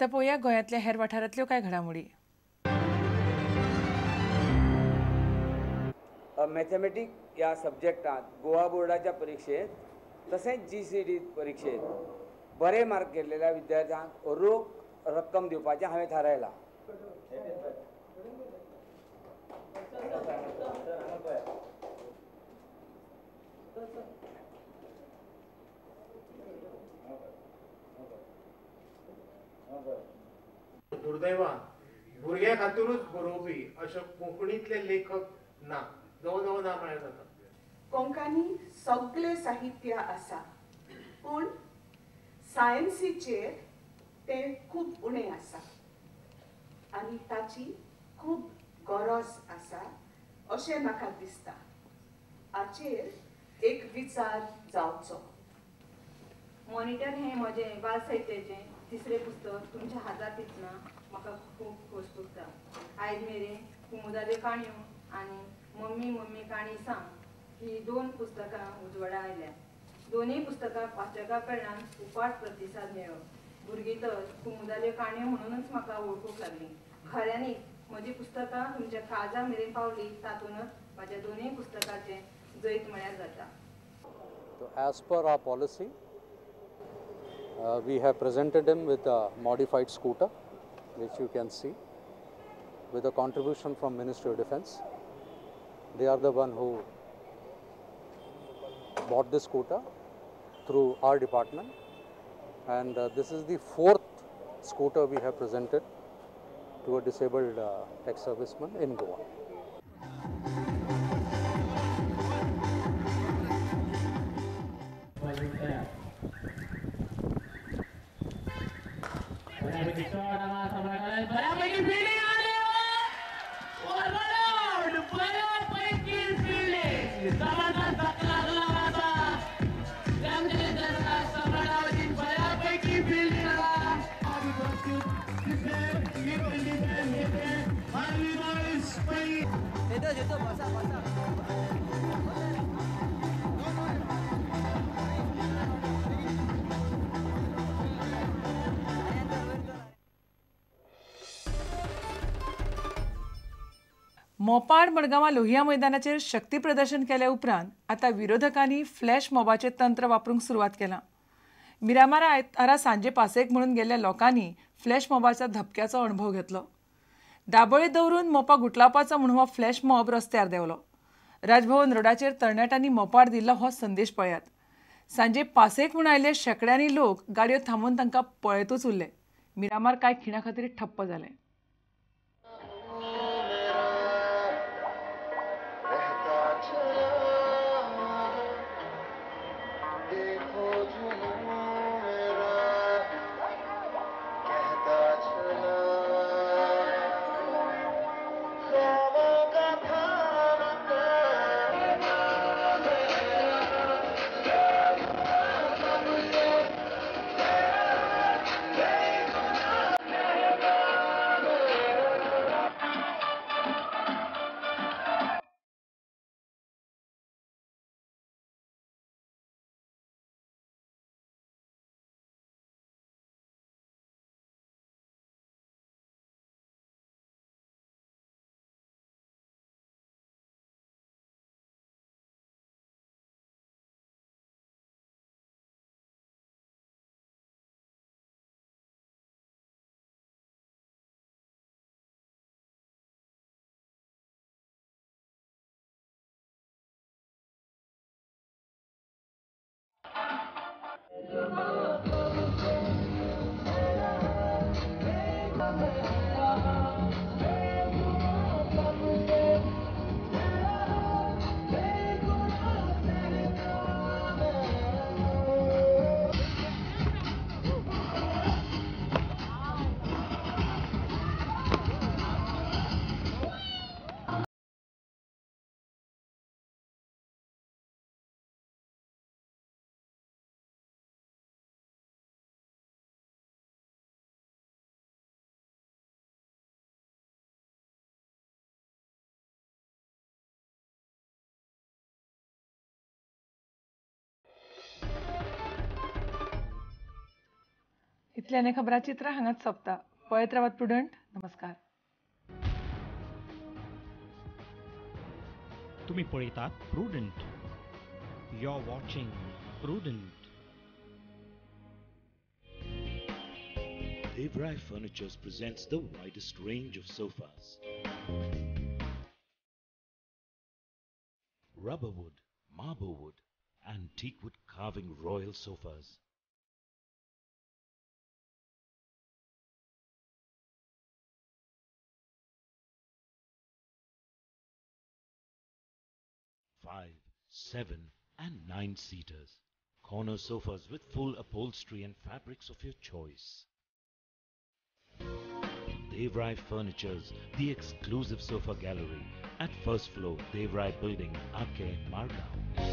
आतां पळोवया गोंयांतल्या हेर वाठारांतल्यो कांय घडामोडी. मॅथमॅटिक ह्या सब्जेक्टांत गोवा बोर्डाच्या परिक्षेत तशेंच GCD परिक्षेत बरे मार्क घेतलेल्या विद्यार्थ्यांक रोख रक्कम दिवपाचें हांवें थारायलां. दुर्दैवान भुरग्यां खातीरूच बरोवपी अशे कोंकणींतले लेखक ना, जवळ जवळ ना म्हळ्यार जाता. कोंकणी सगळे साहित्य आसा पूण सायन्सीचेर तें खूब उणें आसा आनी ताची खूब गरज आसा अशें म्हाका दिसता. हाचेर एक विचार जावचो. मॉनिटर हें म्हजें बाल साहित्याचें तिसरें पुस्तक तुमच्या हातांत दितना म्हाका खूब खोस भोगता. आयज मेरेन कुमुदाल्यो काणयो आनी मम्मी मम्मी काणी सांग ही दोन पुस्तकां उजवाडा आयल्या. दोनूय पुस्तकां वाचकां कडल्यान उपाट प्रतिसाद मेळ्ळो. भुरगीं तर कुमुदाल्यो काणयो म्हणूनच म्हाका वळखूंक लागलीं. खऱ्यांनीच म्हजीं पुस्तकां तुमच्या काळजा मेरेन पावलीं तातूंतच म्हज्या दोनूय पुस्तकाचें जैत म्हळ्यार जाता. As per our policy, we have presented him with a modified scooter, which you can see, with a contribution from Ministry of Defence. They are the one who bought this scooter through our department, and this is the fourth scooter we have presented to a disabled ex-serviceman in Goa. मोपाड मडगांवां लोहिया मैदानाचेर शक्ती प्रदर्शन केल्या उपरांत आतां विरोधकांनी flash मॉबाचें तंत्र वापरूंक सुरवात केलां. मिरामारा आयतारा सांजे पासयेक म्हणून गेल्ल्या लोकांनी फ्लॅश मॉबाच्या धपक्याचो अणभव घेतलो. दाबोळे दवरून मोपा गुटलावपाचो म्हूण हो फ्लॅश मॉब रस्त्यार देंवलो. राजभवन रोडाचेर तरणाट्यांनी मोपार दिल्लो हो संदेश पळयात. सांजे पासयेक म्हूण आयिल्ले शेंकड्यांनी लोक गाडयो थांबोवन तांकां पळयतूच उरले. मिरामार कांय खिणा खातीर ठप्प जालें. इतल्यान खबराचित्र हांगाच सोंपता. पळयत रावात प्रुडंट. नमस्कार. तुम्ही पळयतात Prudent. You are watching Prudent. Devrai Furnitures presents the widest range of sofas. Rubberwood, marblewood and teakwood carving royal sofas. 5, 7 and 9 seaters. Corner sofas with full upholstery and fabrics of your choice. Devrai Furnitures, the exclusive sofa gallery at first floor Devrai Building, Ake, Margao.